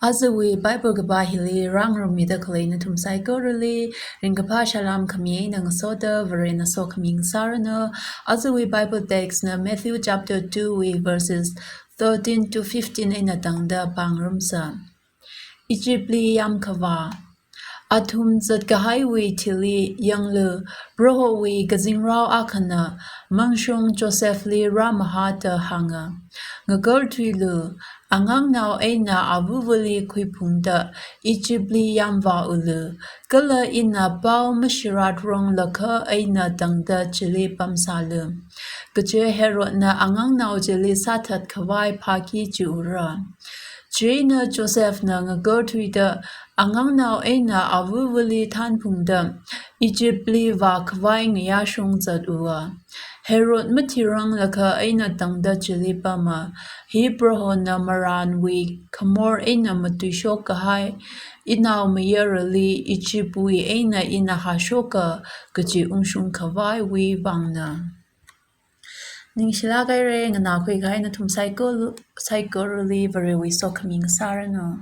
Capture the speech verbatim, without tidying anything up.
Ajawui Bible kapā hili rāngarummida khalei nathum saikorali ringkaphā salām khami eina ngasoda Varena sokhami ngasāranu. Ajawui Bible text na Matthew chapter two wui verses thirteen to fifteen eina tangda pāngarumsa. Egyptli yamkhavā. Athum zatkahaiwui thili yanglu, Prohowui kazingrao akhana mangshong Josephli rāmahāda hānga, "Ngakarthuilu, angangnao eina avuvali khuiphungda Egyptli yamvāulu, kala ina pao mashirat ronglakha eina tangda chili pamsālu. Kaje Herodna angangnao chili sāthat khavai phāki chiura." Chieina Josephna ngakarthuida angangnao eina avuvali thanphungda Egyptli vākhavai ngayāshong zatwa. Herod mathiranglakha eina tangda chili pama. Hi Prohona marānwui khamor eina matuishok kahai, inao mayarali Egyptwui eina ina hāshoka kaji ungshung khavaiwui vangna. Ningshilāk haira, nganākhui kahai nathum saikolu, saikorali Varewui sokhami ngasāranu.